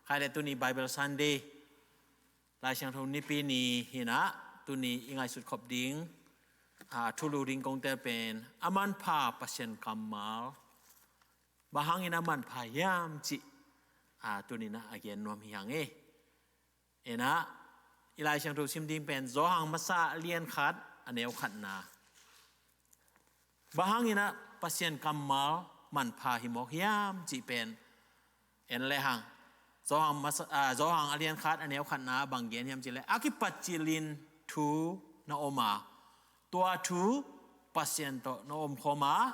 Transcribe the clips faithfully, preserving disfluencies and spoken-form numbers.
Khai le tuni Bible Sunday, Lai Siangtho Nipi ni hi-in ah, tuni i ngaihsut khop ding, a, thulu ding kong tel pen, a manpha Pasian kammal, bang hangin a manpha hiam cih, a, tuni-in ah a gen nuam hi hang e. In ah, i Lai Siangtho sim ding pen, Johan Masa a lian khat, a neu khatna. Bang hangin ah Pasian kammal manpha hi mawk hiam cih pen en le hang. Johan Masa, a, Johan a lian khat, a neu khatna bang gen hiam cih leh, a kipat cilin thu na om a, tua thu Pasian tawh na omkhawm a,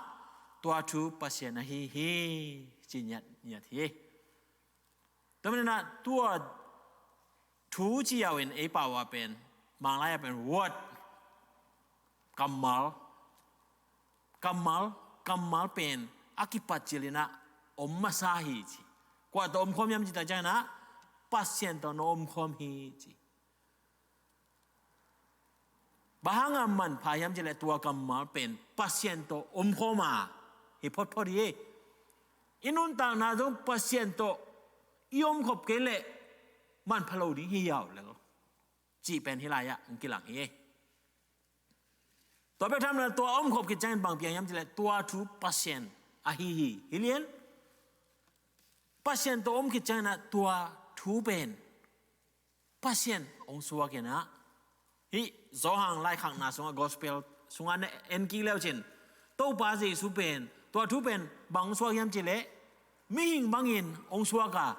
tua thu Pasian ahi hi, ci ngiatngiat hi. Tua manin ah tua thu ci yau in ei pau ah pen, Manglai ah pen word, kammal, kammal, kammal pen a kipat cilin ah om masa hi ci. Kua tawh omkhawm hiam cih tak ciangin ah, Pasian tawh na omkhawm hi ci. Bang hanga manpha hiam cih leh tua kammal pen Pasian tawh omkhawm a hi photphot hi. I nuntakna zong Pasian tawh i omkhop kei leh manpha lo ding hi yau lel, cih pen hih lai-ah hong kilang hi. Tua bek tham lo, tua omkhop khit ciangin bang piang hiam cih leh tua thu Pasian ahi hi. Hi lian. Pasian tawh om khit ciangin ah tua thu pen Pasian hong suak in ah, hih Johan laikhakna sungah, gospel sungah na en kik le uh cin, Topa Jesu pen, tua thu pen bang hong suak hiam cih leh, mihing bangin hong suak a,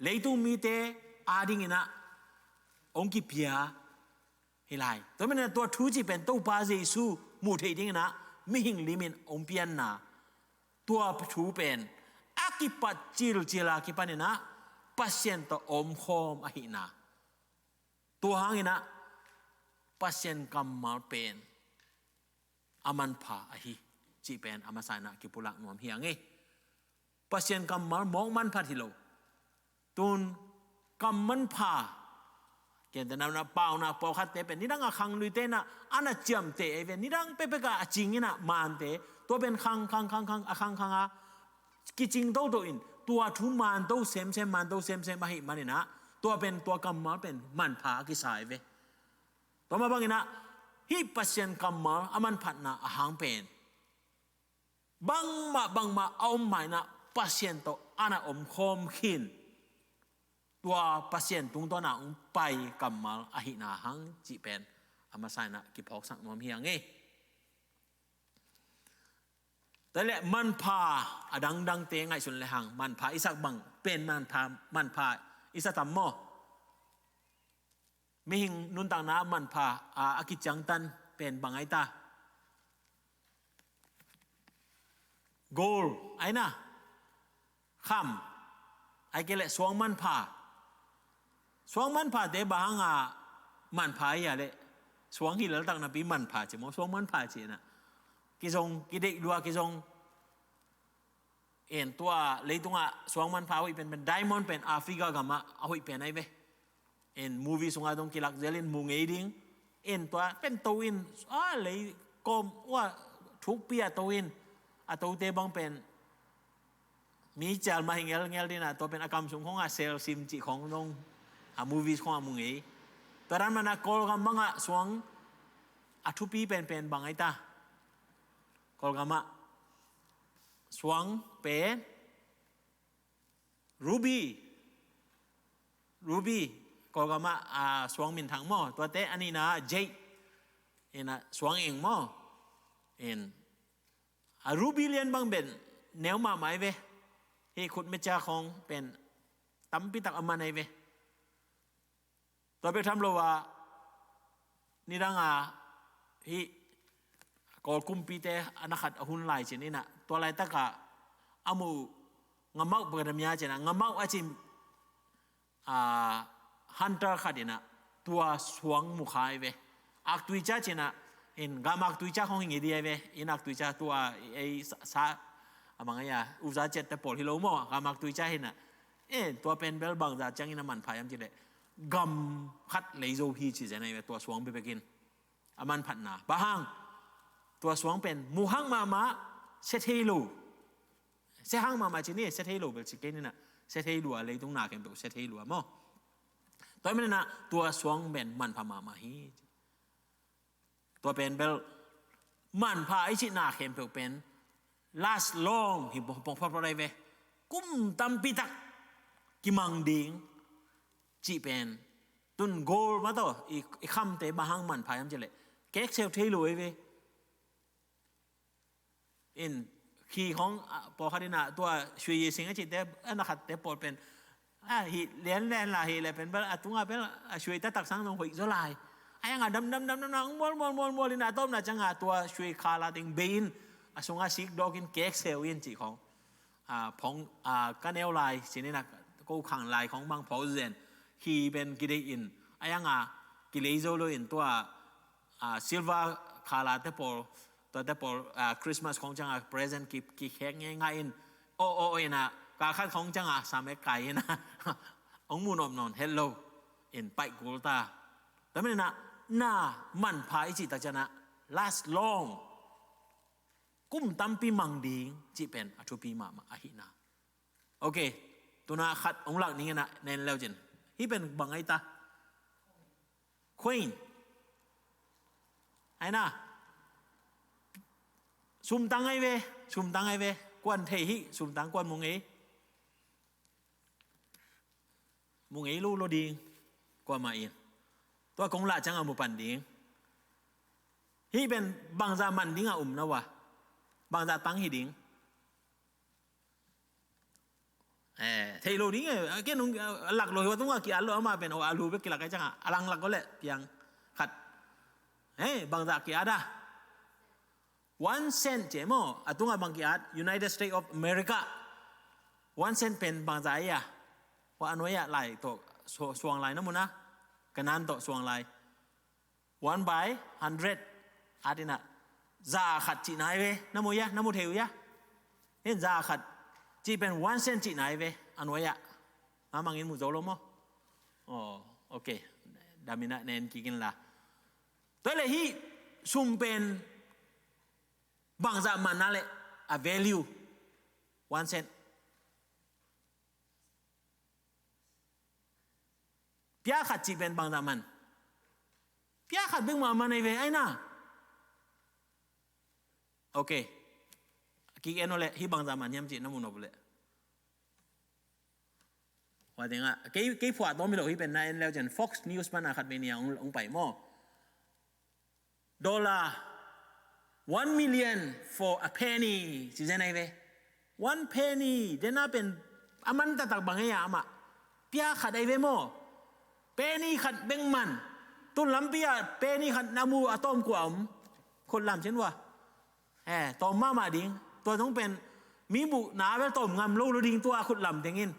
leitung mite adingin ah hong kipia hi lai. Tua manin ah tua thu cih pen Topa Jesu muh theih dingin ah mihing limin hong pianna, tua thu pen a kipat cilcil a kipanin ah Pasian tawh omkhawm ahihna. Tua hangin ah Pasian kammal pen a manpha ahi cih pen a masa in ah kipulak nuam hi hang e. Pasian kammal mawk manphat hi lo. Tun kam manpha, kente namna paunak pawlkhatte pen nidang a khang luite in ah a na ciamteh ei ve, nidang pekpek a a cing in ah mante, tua pen khang khang khang khang a khang khang a kicing toto in, tua thu manto semsem, manto semsem ahih manin ah, tua pen, tua kammal pen manpha a kisa ei ve. Tua mah bangin ah hih Pasian kammal a manphatna a hang pen bangmah bangmah a om ma-in ah Pasian tawh a na omkhawm khin, tua Pasian tungtawn a hong pai kammal ahihna hang cih pen a masa in ah kiphawksak nuam hi hang e. Tua leh manpha a dangdangte ngaihsun le hang, manpha i sak bang pen manpha, manpha i sa tam maw? Mihing nuntakna manpha a, a kiciangtan pen bang ai ta? Gold ai na, kham, ai kei leh suang manpha. Suang manphate bang hanga manpha ai a leh, suang hi laltak napi manpha ci maw, suang manpha ci na. Kizong, kideih lua kizong. En tua leitungah suang manpha a hoih penpen diamond pen Africa gamah a hoih pen ai ve. En movie sungah dong kilak zelin mu ngei ding. En tua pen to in, a lei kawm ua thukpi a to in, a tote bang pen mi cial mah hi ngelngel ding a, tua pen a kam sung khong a sel sim cih khong dong a movies khong a mu ngei. Tua dan mana Kawlgam bangah suang a thupi penpen bang ai ta? Kawlgamah suang pen ruby, ruby, Kawlgamah a suang minthang maw, tuate a nihna jade, in a suang eng maw, in a ruby lian bang pen neu mahmah ai ve. Hih khut mecha khawng pen tampitak a man ai ve. Tua bek tham lo a, nidang a hih Kawl kumpite a na khat a hun lai cin in a, tua laitak a a muh ngamauh bek a mia cin a, ngamauh a cin, a, hunter khat in a tua suang mu kha ai ve. Aktui ca cin a, in gam aktui ca khong hi ngi di ai ve. In aktui ca tua ei sa, sa a mang ai a, uza ciat te pawl hi lo maw, gam aktui ca hi na. E, tua pen bel bangza ciangin a manpha hiam cih leh, gam khat lei zo hi ci zen ai ve, tua suang bekbek in. A manphatna bang hang, tua suang pen muhang mahmah, sia thei lo. Sia hang mahmah ci ni, sia thei lo bel ci kei ni na. Sia thei lua, leitung na khempeuh sia thei lua maw. Tua hi manin ah tua suang pen manpha mahmah hi. Tua pen bel manpha i cih na khempeuh pen last long hi, pong photphot ahi ve. Kum tampi tak kimang ding cih pen, tun gold mah tawh i, i khamte bang hang manpha hiam cih leh, kekseu thei lo ahi ve. In, khi khong, ah, pawlkhat in ah tua sui ye sing a cihte, a na khatte pawl pen, ah, hih lianlian la hih leh pen bel a tungah bel a sui taktak sang zong hoih zaw lai. A hiang a damdam damdam na mual mual mual mual in a tawpna ciang a tua sui khala teng bei in, a sungah sik dawk in kekseu in cih khong. Ah, phong, ah, ka neu lai, cih in ah ko khang lai khong bang phaw zen. Khi pen kideih in, a hiang a kilei zo lo in tua, ah, silver khalate pawl, tuate pawl, ah, Christmas khong ciang a present ki, kikhek ngeingai in, aw, aw, aw in ah, kal khat khong ciang a, sam ek kai in ah, hong mu nop nawn het lo in paih kul ta. Tua hi manin ah, na manpha i cih tak ciang ah, last long, kum tampi mang ding cih pen a thupi mahmah ahihna. Ok, tu-in ah khat hong lak ning in ah, na en leu cin. Hih pen bang ahi ta? Coin. Ahi na. Sumtang ahi ve, sumtang ahi ve. Kuan thei hi, sumtang kuan mu ngei. Mu ngei lo lo ding. Kuamah in. Tua kong lah ciang a mu pan ding. Hih pen bangzah man ding a um na ua. Bangzah tang hi ding. Eh, thei lo ding, eh, ken nung, eh, lak lo hi ua, tung a ki-at lo, amah pen, oh, a lu bek kilak ahi ciang a, a lang lak ko leh, piang khat. Eh, bangzah ki-at a. One cent ci maw, a tung a bang ki-at, United States of America. One cent pen bangzah ahi a. Hua a nuai ah lai tawh, su-, suang lai na mu na. Ka nan tawh suang lai. One by hundred. At in ah. Za khat cihna ahi ve. Na mu hia, na mu thei uh hia. Hin za khat. Cih pen one cent cihna ahi ve. A nuai ah. Mahmah in mu zo lo maw. Oh, ok. Dam in ah na en kik in la. Tua leh hih sum pen bangzah man a leh a value. One cent. Pia khat cih pen bangzah man. Pia khat bek mah man ahi ve, ahi na. Ok. Kik en uh leh, hih bangzah man hiam cih na mu nop uh leh. Hua teng ah, kei, kei phuah tawm hi lo hih pen na en leu cin Fox News pan a khat vei ni a hong, hong pai maw. Dollar one million for a penny. Ci zen ahi ve. One penny. Den a pen a man taktak bang ei a amah. Pia khat ahi ve maw. Penny khat bek man. Tun lampi ah penny khat na mu a tawm kua om. Khut lam cin ua. Eh, tawm mahmah ding. Tua zong pen mi muhna bel tawm ngam lo lo ding tua khut lam teng in.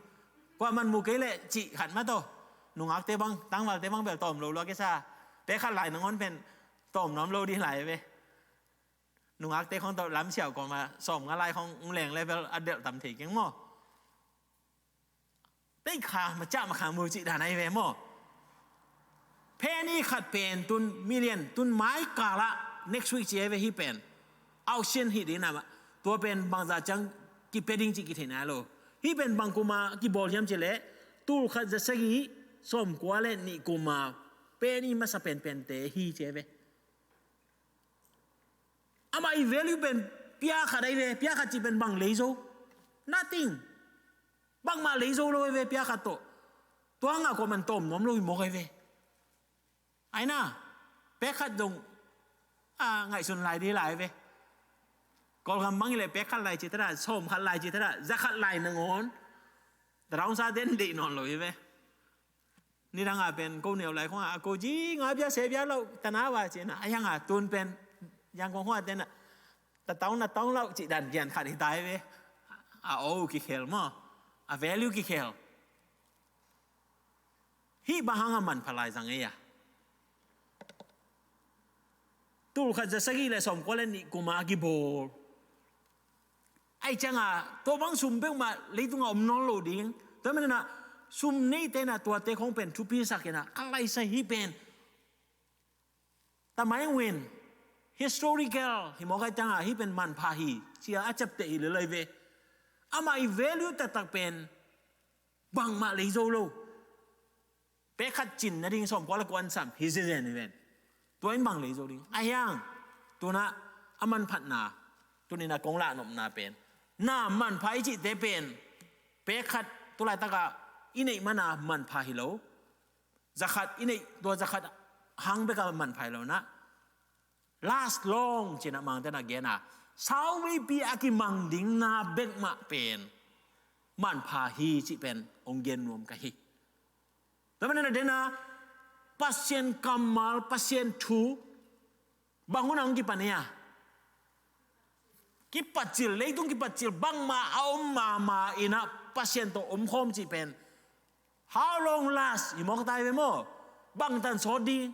Kuaman mu kei leh cih khat mah tawh. Nungakte bang, tangvalte bang bel tawm lo lo a kisa. Pek khat lai nangawn pen tawm nuam lo ding lai ve. Nungakte khong tawh lam siau kawm a sawm nga lai khong ung leng leh bel a delh tam thei keng maw. Tei kha ma ciah ma kha mu cih dan ahi ve maw. Penny khat pen tun million, tun mai kal ah next week ci ahi ve hih pen. Auction hi ding na mah. Tua pen bangzah ciang kipia ding cih kithei nai lo. Hih pen bang kum a kibawl hiam cih leh, tul khat za sagih sawm kua leh nih kum a penny masa penpente hi ci ahi ve. Amah i value pen pia khat ahi ve, pia khat cih pen bang lei zo. Nothing. Bangmah lei zo lo ahi ve, pia khat tawh. Tua hang a kuaman tawm nuam lo hi mawk ahi ve. Ahi na, pek khat zong, a, ngaihsun lai ding lai ahi ve. Kawlgam bang hi leh pek khat lai ci ta da, sawm khat lai ci ta da, za khat lai nangawn. Daraungsa den deih nawn lo hi ve. Nidang a pen ko neu lai khong a, a ko ci nga bia se bia lo, ta na wa ci na, a yang a tun pen, yang kong khong a ten a, ta taung na taung lo, ci dan pian khat hi ta hi ve. A aw kikhel maw, a value kikhel. Hih bang hang a manpha lai zang ei a. Tul khat za sagih leh sawm kua leh nih kum a kibawl. Ahi ciang a, tua bang sum peuhmah leitung a om nawn lo ding. Tua manin ah, sum neite in ah tuate khong pen thupi sak in ah, ka laisa hih pen. Tamai win, historical, hi mawk ahi ciang a, hih pen manpha hi, ci a a ciapteh hi lel ahi ve. Amah i value taktak pen, Bangmah lei zo lo. Pek khat cin nading sawmkua le kua an sam hi zenzen hi ven. Tua in bang lei zo ding a hiang. Tuna a manphatna, tunin a kong lahnopna pen, na manpha i cihte pen pek khat, tulaitaka i neih mana manpha hi lo. Zakhat i neih, tua zakhat hang beka manpha hi lo na. Last long cina mangtena gena, sauveipi a kimang ding na bekmah pen manpha hi cih pen ong gen nuam ka hi. Tua manin a dena, Pasian kammal, Pasian thu, bang hun a hong kipan ia? Kipatcil, leitung kipatcil, bangmah a om mahmah ina Pasian tawh omkhawm cih pen, how long last? I mawk tai ve maw? Bang tan sawt ding?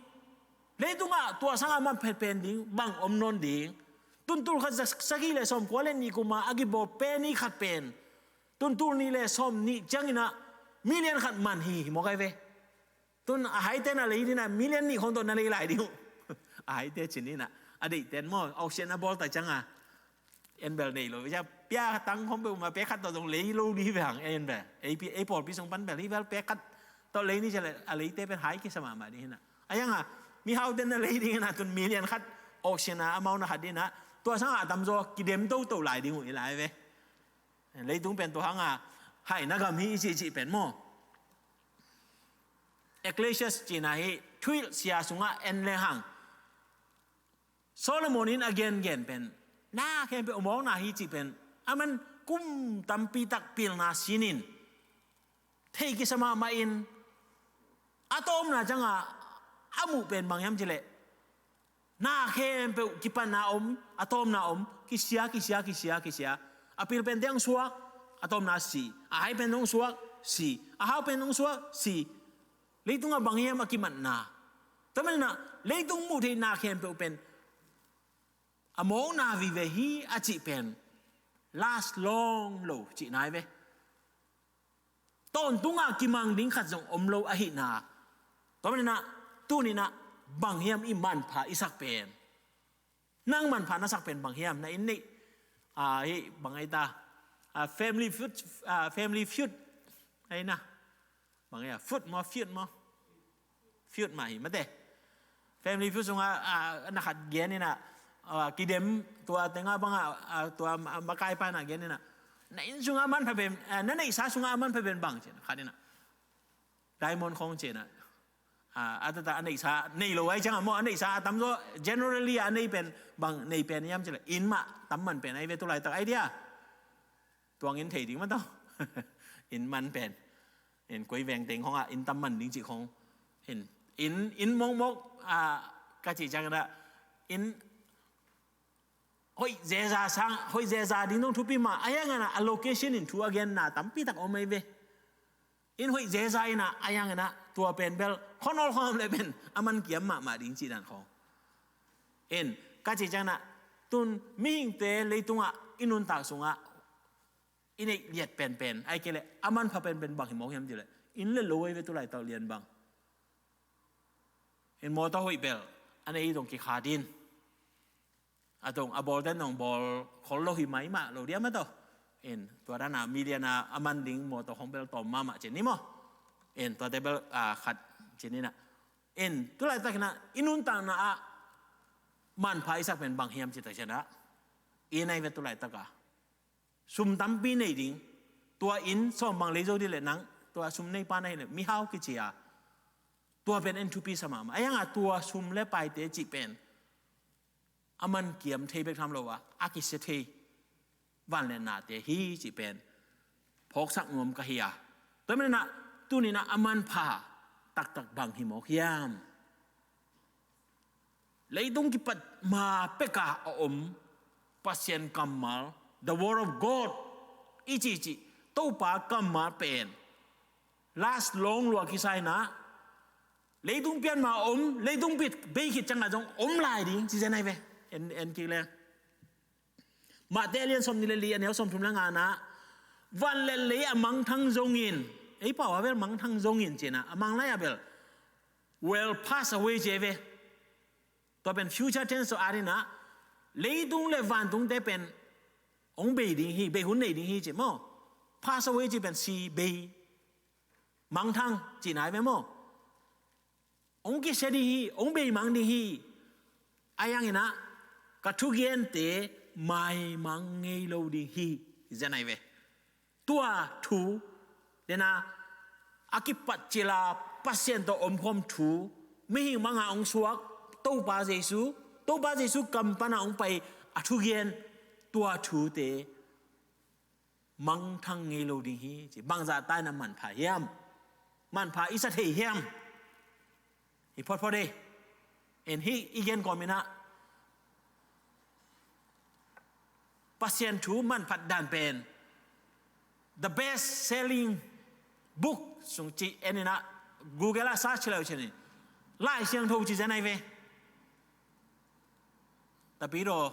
Leitungah tua sangah man phet pen ding bang om nawn ding? Tuntul khat za-, sagih le sawmkua le nih kuma a kibawl pen i khat pen, tuntul nih le sawm nih cianginah million khat man hi, hi mawk ai ve. Tun a haite na lei dina million nih khong tawh na lei lai ding uh. A haite cin ina, a deihten maw, auction a bawl ta cianga en bel nei lo, ja pia tang khong bel ma pek khat tawh zong lei lo ding hi ve hang en bel. Ei pi, ei pawlpi sung pan bel hi bel pek khat tawh lei ni cia le a leite pen hai kisa mahmah ding hina. A yanga, mi hauten na lei ding hina, tun million khat auction a amount na khat dina, tua sanga a tamzaw kidem toto lai ding uh i lai ve. Leitung pen tua hanga haina gam hi i cihcih pen maw? Ecclesiastes cina hi thuhilh sia sungah en leng hang, Solomon in a gengen pen na khempeuh a mawkna hi cih pen, a man kum tampi tak pilna sinin thei kisa mahmah in, a tawmna cianga a muh pen bang hiam cileh, na khempeuh kipanna om, a tawmna om, kisia, kisia, kisia, kisia. A pil pen teng suak, a tawmna si. A hai pen teng suak, si. A hau pen teng suak, si. Leitungah bang hiam a kimatna? Tua manina leitung muh theihna khempeuh pen a mawkna vive hi a cih pen last long lo cih nai ve. Tawntungah kimang ding khat zong om lo ahihna. Tua manina tunina bang hiam i manpha i sak pen? Nang manpha na sak pen bang hiam? Na inn neih, ah, hi bang ai ta, ah, Family Feud, ah, Family Feud ai na. Bang ai a, Feud maw, Feud maw? Feud mah hi mate. Family Feud sunga, ah, na khat gen ina, ah, kidem tua tenga banga, ah, tua ma-, makaipa na gen ina, na inn sunga manpha pen, ah, na neihsa sunga manpha pen bang cina khat ina, diamond khong cina. Ah, a tata a neihsa nei lo ai cianga maw, a neihsa a tamzaw generally a nei pen bang nei pen hiam cila, inn mah tam man pen ai ve tulaitak ai dia. Tuang in thei ding mah tau. Inn man pen, in koi veng teng khongah inn tam man ding cih khong. In, in, inn mokmok, ah, ka cih ciangin ah inn hoih zeza sang, hoih zeza ding dong thupi mah a hiangin ah a location in thu a genna tampi tak om ai ve. Inn hoih zeza in ah a hiangin ah tua pen bel khonol khawm le pen a man kiam mahmah ding cih dan khong. In ka cih ciangin ah tun mihingte leitungah i nuntak sungah i neih liat penpen ai kei le a manpha penpen bang hi mawk hiam ti le, inn le lo ai ve tulaitak lian bang. In mawtaw hoih bel a nei dong kikhat in, a tong a bawlte nong bawl khol lo hi mai mah lo diam a tawh. In tua dana million a a man ding mawtaw khong bel tawm mahmah cin ni maw? In tuate bel, ah, khat cin ni na. In tulaitak in ah i nuntakna ah manpha i sak pen bang hiam cih tak ciangin ah, inn ai ve tulaitak a sum tampi nei ding, tua inn sawm bang lei zo ding le nang tua sum neipa na hi le mihau kici a, tua pen en thupi sa mahmah. A hiangah tua sum le paite cih pen a man kiam thei bek tham lo a, a kisia thei vanliatnate hi cih pen phawksak nuam ka hi a. Tua manin ah tunin ah a manpha taktak bang hi mawk hiam? Leitung kipat ma peka a om Pasian kammal, the word of God i cihcih Topa kammal pen last long lua kisai na, leitung pian ma om, leitung pit bei khit ciangah zong om lai ding ci zen ai ve. En, en kik leng. Matthai a lian sawm nih le li, a neu sawm thum le nga na, van le lei a mangthang zongin, ei pau a bel mangthang zongin cina, a mang lai a bel will pass away ci ai ve. Tua pen future tense tawh adina, leitung le vantungte pen hong bei ding hi, bei hun nei ding hi ci maw? Pass away ci pen si, bei, Mangthang cihna hi ve maw? Hong kisia ding hi, hong beimang ding hi. Ahi hangin ah ka thugente maimang ngei lo ding hi, ci zen ahi ve. Tua thu, dena a kipat cila Pasian tawh omkhawm thu, mihing manga hong suak Topa Jesu, Topa Jesu kam pana hong pai a thugen, tua thute mangthang ngei lo ding hi, ci. Bangzah taina manpha hiam? Manpha i sa thei hiam? Hi photphot e. En hih i gen kawmin ah Pasian thu manphat dan pen the best selling book sung ci en in ah Google ah search leu cin in Lai Siangtho ci zen ahi ve. Tapi daw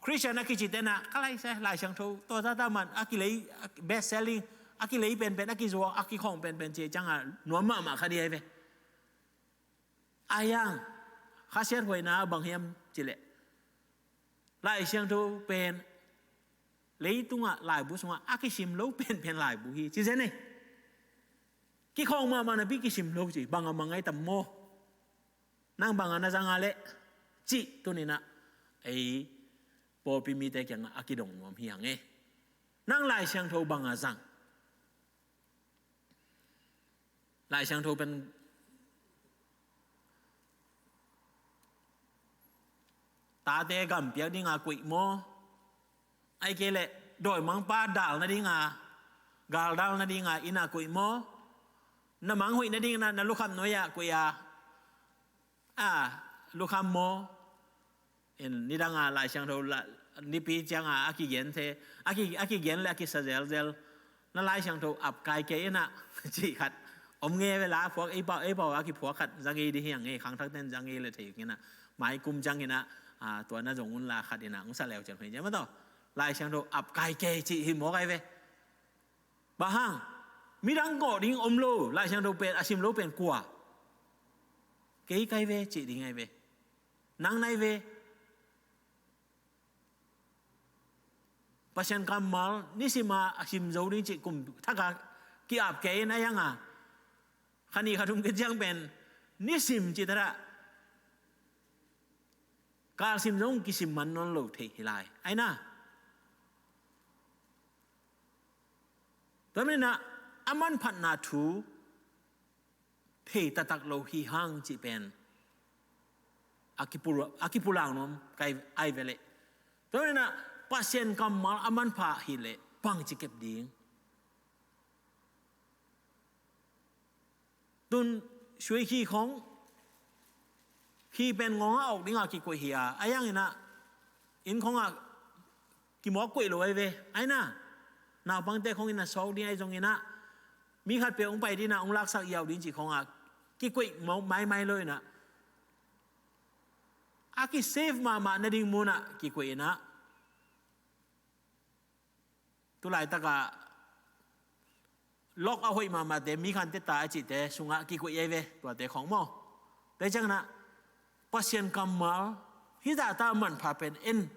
Christian a kici tena ka lai se Lai Siangtho tua zata man a kilei, best selling, a kilei penpen, a kizuak, a kikhawng penpen ci cianga nuam mahmah kha ding ahi ve. Ahi hang khasiat huaina bang hiam cileh Lai Siangtho pen leitungah laibu sungah a kisim lo penpen laibu hi ci zen e. Kikhawng mahmah napi kisim lo ci, bang a mang ngai tam maw? Nang bang a na zang a leh cih tuninah ei pawlpi mite kiangah a kidong nuam hi hang e. Nang Lai Siangtho bang a zang? Lai Siangtho pen tate gam piak dinga kuih maw? Ai kei leh dawimangpa dal nadinga, gal dal nadinga ina kuih maw? Na manghuih nadingna na lukham nuai-ah kuih a, a lukham maw? In nidanga Lai Siangtho nipi cianga a kigen the, a ki, a kigen le a kisa zelzel. Na Lai Siangtho ap kai kei inah cih khat om nge ve la phuak ei pau, ei pau a kiphuak khat zang ei dih hiang ei khangthak ten zang ei le thei inah mai kum ciang inah tua na zong un la khat inah ung sa leu cian hoi cian ma tawh Lai Siangtho ap kai kei cih hi mawk ai ve. Bang hang midang kawh ding om lo, Lai Siangtho pen a sim lo pen kua? Kei kai ve cih ding ai ve. Nang nai ve. Pasian kammal nisima a sim zo ding cih kum thaka ki-ap kei in a ianga kha nih kha thum kiciang pen nisim cih tara kal sim zong kisim man nawn lo thei hi lai aina. Tua menah a manphatna thu thei taktak lo hi hang cih pen a kipu, a kipulang nuam kai ai veleh. Tua menah Pasian kammal a manpha hileh bang ci kep ding? Tun sui khi khong khi pen ngawng a awk dinga kikuih hi a, a yanginah inn khongah kimawk kuih lo ai ve aina. Naupangte khong ina sawk ding ai zonginah mi khat pe ung pai dinah ung laksak iau ding cih khongah kikuih maimai lo inah a kisave mahmah nading munah kikuih inah tulaitaka lok a hoih mahmahte, mi khante ta a cihte sungah kikuih ei ve, tuate khawng maw? Tua cianginah Pasian kammal hih zahta manpha pen en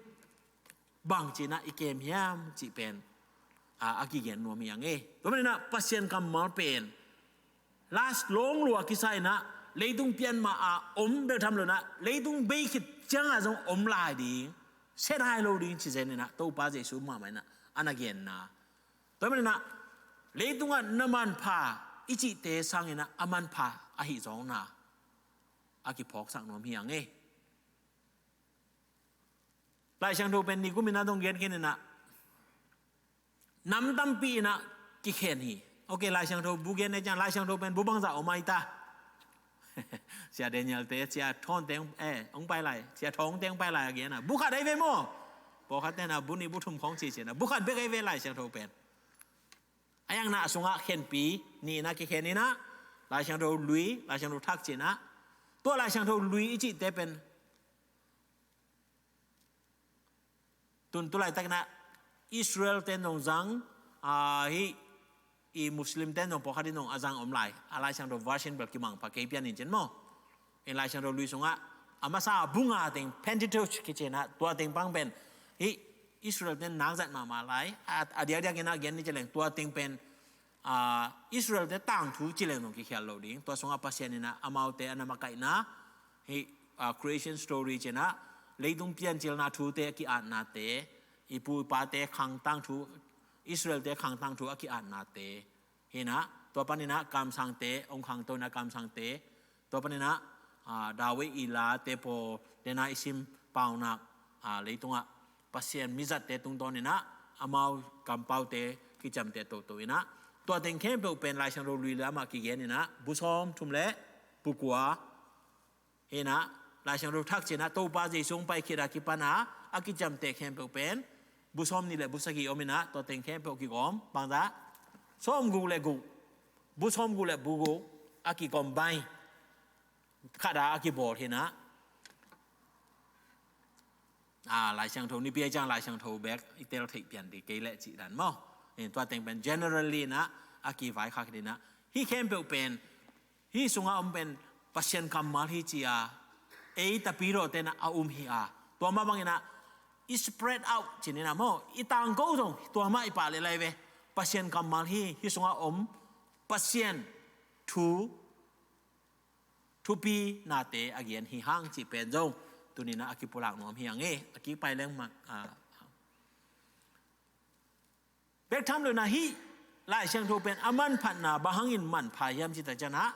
bang cinah i kem hiam cih pen a, a kigen nuam hi ang e. Tua maninah Pasian kammal pen last long lua kisa inah leitung pianma a om bel tham lonah leitung bei khit cianga zong om lai ding, sia dai lo ding ci zen inah Topa Jesu mahmah inah a na genna. Tua maninah leitungah na manpha i cihte sanginah a manpha ahi zawngna a kiphawksak nuam hi ang e. Lai Siangtho pen nikum inah dong gen khin inah nam tampi inah kikhen hi. Ok, Lai Siangtho bu gen ne ciang Lai Siangtho pen bu bangzah om ai ta. Sia Daniel te, Sia Thawng te, eh, hong pai lai, Sia Thawng te hong pai lai a gen a bu khat ai ve maw? Pawlkhat tena bu nih bu thum khawng ci cina bu khat bek ai ve Lai Siangtho pen. A yangna a sungah khenpi nih inah kikhen inah Lai Siangtho lui, Lai Siangtho thak cinah tua Lai Siangtho lui i cihte pen tun tulaitakinah Israel ten zong zang, a, hih i Muslim ten zong pawlkhat in zong a zang om lai. A Lai Siangtho version bel kimangpha kei pian in cin maw? In Lai Siangtho lui sungah a masa a bunga teng Pentateuch kicinah tua teng pang pen hih Israel ten nakzat mahmah lai. A, a diakdiak inah gen ni cileng tua teng pen ah, Israel-te tangthu ci leng zong kikhial lo ding. Tua sungah Pasian in ah amaute a na makaihna, hih, ah, creation story ci-in ah leitung piancilna thute a ki-atnate, i pu i pate khang tangthu, Israel-te khang tangthu a ki-atnate hi-in ah, tua panin ah kamsangte hong khangto in ah kamsangte, tua panin ah, ah, David i late pawl, den a i sim Paunak, ah, leitungah Pasian mizatte tungtawnin ah amau kampaute kiciamteh toto in ah, tua teng khempeuh pen Lai Siangtho Lui Lam ah kigen in ah bu sawmthum le bu kua hi-in ah, Lai Siangtho Thak ci-in ah Topa Jesu hong pai khit a kipan a a kiciamteh khempeuh pen bu sawmnih le bu sagih om in ah, tua teng khempeuh kigawm, bangzah, sawmguk le guk, bu sawmguk le bu guk a ki-combine khat a a kibawl hi-in ah, ah, Lai Siangtho Nipi ahih ciang Lai Siangtho bek i tel theih pian ding kei leh cih dan maw. Eh, tua teng pen generally in ah a kivaikhak hi-in ah, hih khempeuh pen, hih sungah om pen Pasian kammal hi ci-a ei tapidawte in ah a um hi a, tua mah bangin ah i spread out ci-in ah maw, i tangko zong tua mah i pah leh lai ve. Pasian kammal hi, hih sungah om Pasian thu, thupinate a gen hi hang cih pen zong tuni-in ah a kipulak nuam hi hang e, a kipai leng mah, ah, bek tham lo-in ah hih Lai Siangtho pen a manphatna bang hangin manpha hiam cih tak ciangin ah,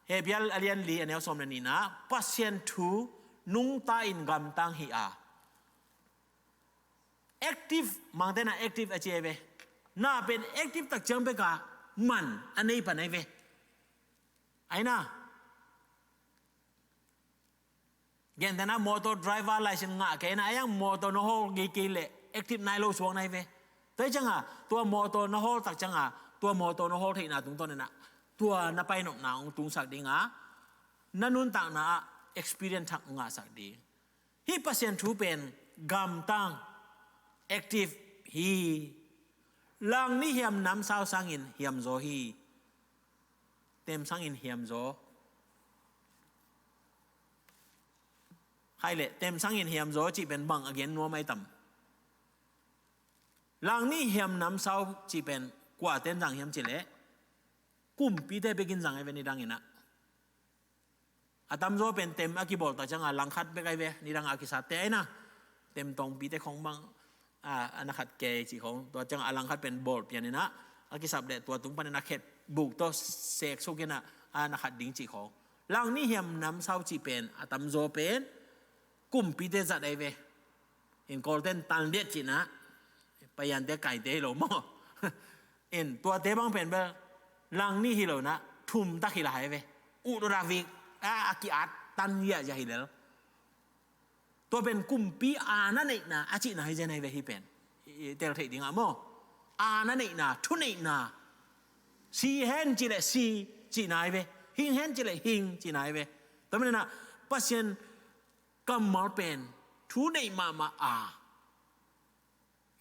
Hebru a lian li a neu sawm le nihna, Pasian thu nungta-in gamtang hi a, active, Mangte in ah active a ci ahi ve. Na pen active tak ciang bek a man a nei pan ahi ve. Ahi na, gentehna motor driver license ngah kei na, a hiang motor na hawl kei kei leh active nai lo suak na hi ve. Tua hi cianga tua motor na hawl tak cianga tua motor na hawl theihna tungtawn in ah tua na painopna hong tungsak ding a, na nuntakna ah experience thak hong ngahsak ding. Hih Pasian thu pen gamtang, active hi. Langnih hiam namsau sangin hiamzaw hi. Tem sangin hiamzaw. Khaile, tem sangin hiamzaw cih pen bang a gen nuam ahi tam? Langnih hiam namsau cih pen kua ten zang hiam cih leh kumpite bekin zang ahi ve, nidang in ah. A tamzaw pen tem a kibawl tak cianga langkhat bek ahi ve, nidang a kisapte ahi na. Tem tawngpite khawng bang, a, a na khat kei cih khawng, tua cianga a langkhat pen bawl pian in ah a kisap leh tua tung panin a khet buk tawh seksuk in ah a na khat ding cih khawng. Langnih hiam namsau cih pen a tamzaw pen kumpite zat ahi ve. In Kawlten tanliat cihna, paiante kaite hi lo maw? In tuate bang pen bel langnih hi lo in ah thumtak hi lai ve. Uhdawdak vik a, a ki-at tan ziahziah hi lel. Tua pen kumpi aana neihna a cihna hi zen ahi ve hih pen. I, i tel theih dingah maw? Aana neihna, thuneihna. Si hen cih leh si cihna ahi ve. Hing hen cih leh hing cihna ahi ve. Tua manin ah Pasian kammal pen thu neih mahmah a,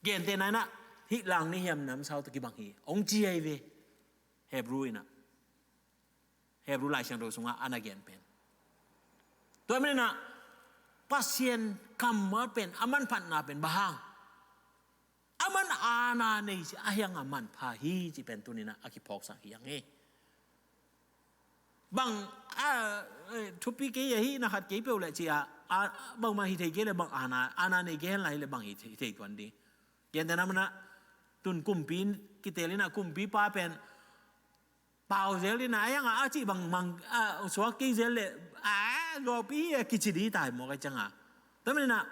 gentehna in ah hih langnih hiam namsau tawh kibang hi hong ci ahi ve. Hebru in ah, Hebru Lai Siangtho sungah a na gen pen. Tua manin ah Pasian kammal pen a manphatna pen bang hang? A man aana nei ci, a hiang a manpha hi cih pen tuni-in ah a kiphawksak hi hang hi. Bang, a, eh, thupi kei a hih na khat kei peuh leh ci a, a, bangmah hi thei kei leh bang aana, aana nei kei hen lai leh bang hi thei, hi thei tuan ding. Gentehna manin ah tun kumpi kiteel in ah kumpipa pen pau zel in ah, a hiang a, a cih bangmah, a, suak kei zel leh, a, zawpi hi a kici ding hi ta hi maw, ka ciang a. Tua manin ah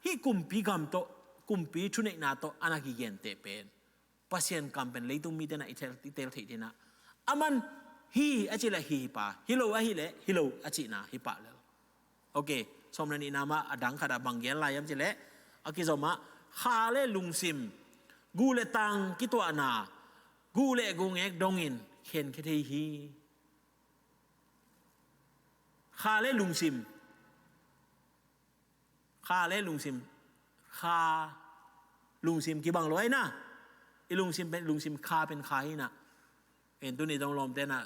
hih kumpi gam tawh, kumpi thuneihna tawh a na kigenteh pen Pasian kam pen leitung mite in ah i tel, i tel theih ding in ah, a man hi a cih leh hi hi pah, hi lo ahih leh hi lo a cihna hi pah lel. Ok, sawm le nihna mah a dang khat ah bang gen lai hiam cih leh, a kizom ah kha le lungsim, guh le tang kituahna, guh le guhngek dongin khenkhia thei hi. Kha le lungsim. Kha le lungsim. Kha, lungsim kibang lo ahi na. I lungsim pen, lungsim kha pen kha hi na. En tuni dong lawmte in ah,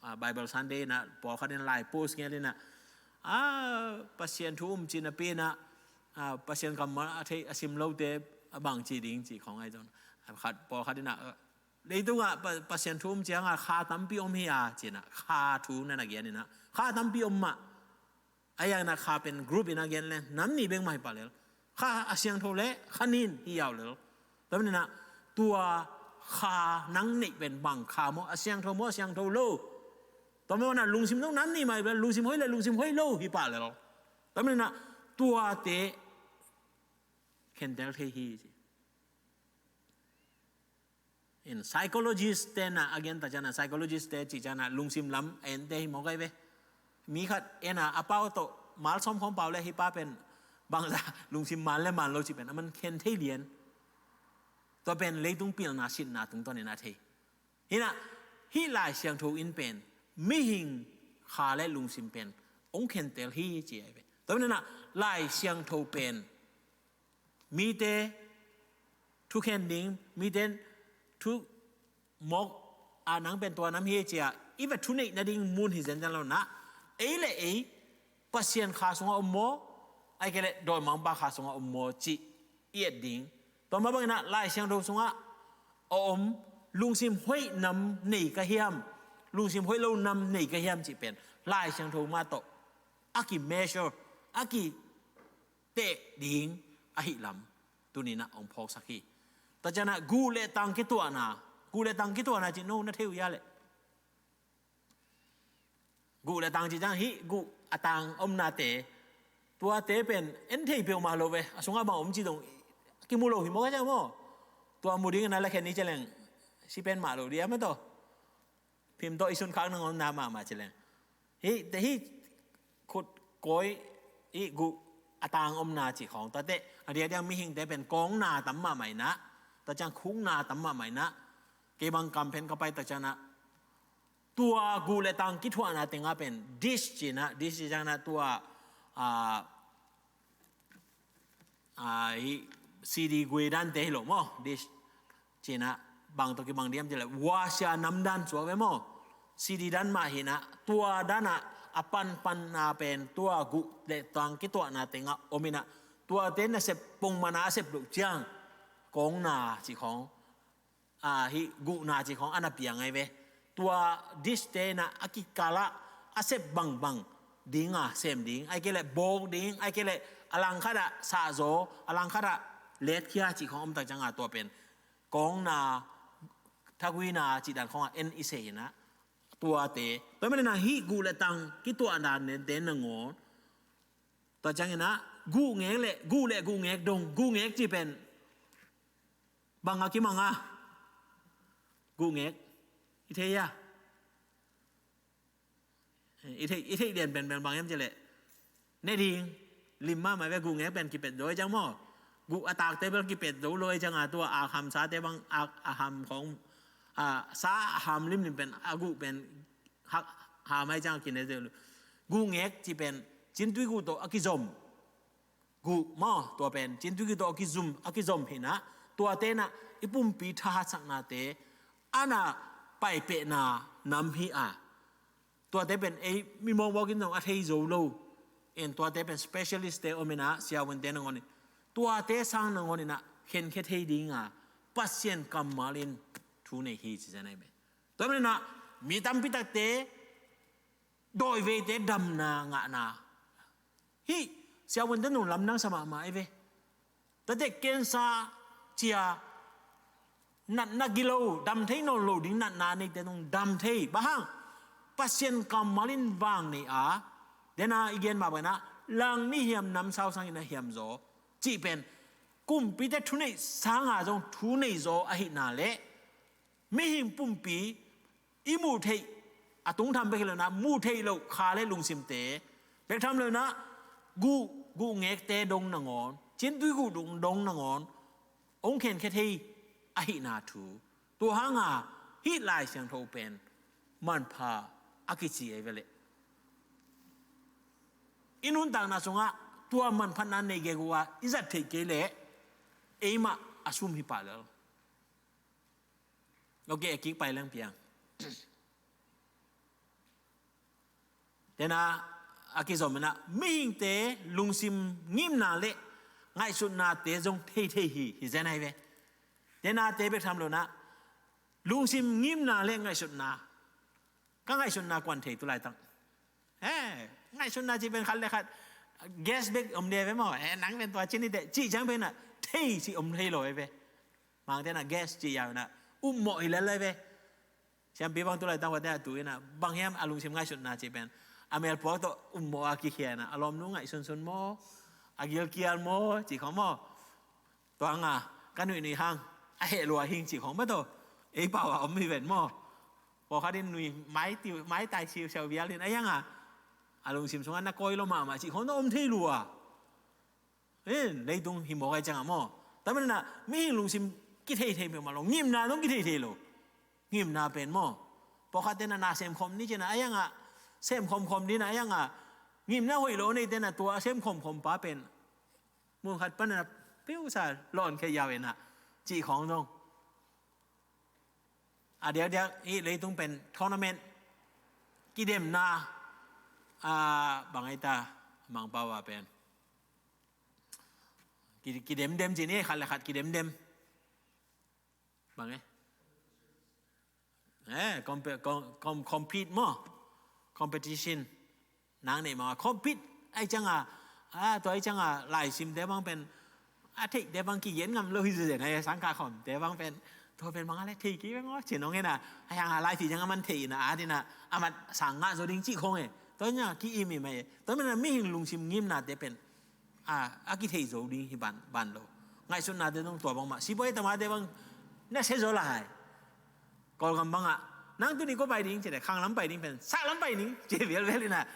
ah, Bible Sunday in ah, pawlkhat in lai post ngel in ah, ah, Pasian thu um ci napi in ah, ah, Pasian kammal a thei, a sim lote a bang ci ding ci khawng ahi zong. Ah, khat, pawlkhat in ah, ah, Leitungah Pasian thu um ciangah kha tampi om hi a, cinah kha thu na na gen inah kha tampi om mah. A yang na kha pen group in a gen le nam nih bek mah hi pah lel. Kha a siangtho le kha nin hi yau lel. Tua maninah tua kha nang neih pen bang kha maw, a siangtho maw, a siangtho lo? Tua maninah lungsim zong nam nih mah hi pah lel, lungsim hoih le lungsim hoih lo hi pah lel. Tua maninah tuate khentel thei hi ci. In psychologist te na a gen ta cianah, psychologist te ci cianah lungsim lam a ente hi mawk ai ve. Mi khat ena a pau tawh malsawm khawm pau le hi pa pen bangza lungsim man le man lo ci pen a man khen thei lian. Tua pen leitung pilna sitna tungtawn in a thei. Hinah hih Lai Siangtho in pen mihing kha le lungsim pen ong khentel hi ci ai ve. Tua maninah Lai Siangtho pen mite thukhen ding, mite thu mawk a nang pen tua nam hi cia i va thuneih nading mun hi zenzen lo na. Ei le ei Pasian kha sungah om maw, ai ke le dawimangpa kha sungah om maw cih i et ding. Tua mah banginah Lai Siangtho sungah a om lungsim hoih nam nei ka hiam, lungsim hoih lo nam nei ka hiam cih pen Lai Siangtho mah tawh a ki measure, a ki teh ding ahi lam tuninah ong phawksak hi. Tua cianah guh le tang kituahna, guh le tang kituahna cih no na thei uh ya leh. Guh le tang cih ciang hih guh a tang omnate tuate pen en thei peuhmah lo ve. A sungah bang om cih dong kimu lo hi maw ka ciang maw? Tua mu dingin a la khen ni cialeng si pen mah lo dia mah tawh. Phim tawh i sunkhak nangawn na mahmah ci leng. Hih te hih khut kawi hih guh a tang omna ci khawng tua teh a diakdiak mihingte pen kawngna tam mahmah inah, tua ciang khukna tam mahmah inah, kei bang kam phen ka pai tua cianah tua guh le tang kithuahna tengah pen dish cinah, dish ci cianah tua a a, hih C D gui dante hi lo maw, dish cinah bang tawh kibang diam cileh wasia nam dan suak ve maw? C D dan mah hinah tua danah a panpanna pen tua guh le tang kituahna tengah ominah tuate nasep pongmana a sep loh ciang kawngna ci khawng, a, hih guhna ci khawng a na piang ai ve. Tua dish tenah a kikalah a sep bangbang dinga sem ding, ai ke le bawk ding, ai ke le a langkhatah sahzaw, a langkhatah letkhia ci khawng om tak cianga tua pen kawngna, thaguina cih dan khawngah en i se hinah tuate. Tua maninah hih guh le tang kituahna nente nangawn tua cianginah guh ngek le guh le guh ngek dong, guh ngek ci pen bang a kimang a guh ngek i thei a, i thei, i thei dian pen bang hiam cileh ne ding lim mahmah ve. Guh ngek pen kipet zo i ciang maw? Guh a takte bel kipet zo lo i cianga tua a hamsate bang a, a ham khawng a sa a ham limlim pen a guh pen hak ham ai ciang kine zo lo. Guh ngek ci pen cintui guh tawh a kizom guh maw, tua pen cintui guh tawh a kizom, a kizom hinah tua tenah i pumpi thahatsaknate a na paipehna nam hi a, tuate pen ei mi mawkmawk in zong a thei zo lo. En tuate pen specialist te om inah siavuante nangawn in tuate sang nangawn inah khenkhia thei dinga Pasian kammal in thu nei hi ci zen ai ve. Tua maninah mi tampi takte dawi veite damna ngahna hih siavuante nung lamdang sa mahmah ai ve. Tate kensa cia natna gilo, dam thei nawn lo ding natna neite nung dam thei. Bang hang? Pasian kammal in vang nei a, dena i gen mah banah lang ni hiam namsau sangin a hiam zaw cih pen kumpite thuneih sanga zong thu nei zaw ahihna le mihing pumpi i muh theih a tungtham bek hi lo na, muh theih loh kha le lungsimte bek tham lo na, guh, guh ngekte dong nangawn, cintui guh dong, dong nangawn ong khenkhia thei ahihna thu. Tua hanga hih Lai Siangtho pen manpha a kici ei veleh i nuntakna sungah tua manphatna nei gegu a i zat theih kei leh eimah a sum hi pah lel. Ok, a kik pai leng piang. Tena a kizom inah mihingte lungsim ngimna le ngaihsutnate zong theithei hi, hi zen ahi ve. Tena te bek tham lo na, Lungsim ngimna le ngaihsutna. Ka ngaihsutna kuan thei tu laitak. He, ngaihsutna cih pen khat le khat gas bek om de ve maw. He, nang pen tua cin hi teh cih ciang pen ah thei cih om thei lo ve. Mangte na gas cih yau na ummawh hi lel ve. Siampi bang tu laitak huate a tu in ah bang hiam a lungsim ngaihsutna cih pen a melpuak tawh ummawh a kikhia in ah a lawmnu ngaihsunsun maw, a gilkial maw cih khawng maw. Tua hang a ka nuihnui hang a heh lua hing cih khawng maw tawh ei pau a om hi ven maw. Pawlkhat in nui mai tiu, mai tai siusiau vial in a hiang a a lungsim sungah na kawi lo mahmah cih khawng na om thei lua. In leitung hi mawk ai ciang a maw. Tua manin ah mihing lungsim kithei thei peuhmah lo, ngimna dong kithei thei lo. Ngimna pen maw, pawlkhat ten a na semkhawm ni cin ah a hiang a semkhawm khawm ni in ah a hiang a ngimna hoih lo nei ten a tua a semkhawm khawm pa pen mun khat pan a peusa lawn khia yau in ah cih khawng dong. A diakdiak i leitung pen tournament kidemna a bang ai ta, Mangpau a pen ki, kidemdem cin i khat le khat kidemdem. Bang e? Eh, compe-, com-, com-, compete maw. Competition. Nang nei mah compete ai ciang a, a, tua ai ciang a laisimte bang pen a theihte bang kigen ngam lo hi zen ai sangkah khawmte bang pen tua pen bang a le thei kik bang aw cin ong e na. A hiang a laisi ciang a man thei in ah a din ah a mat sang ngah zo ding cih khawng e. Tua nya ki-im i mai e. Tua manin ah mihing lungsim ngimnate pen a, a kithei zo ding hi ban, ban lo. Ngaihsutnate dong tua bangmah sibuai tamate bang na sia zo lai. Kawlgam bangah nang tuni kua pai ding ci le khanglam pai ding pen sahlam pai ding ci vialvial in ah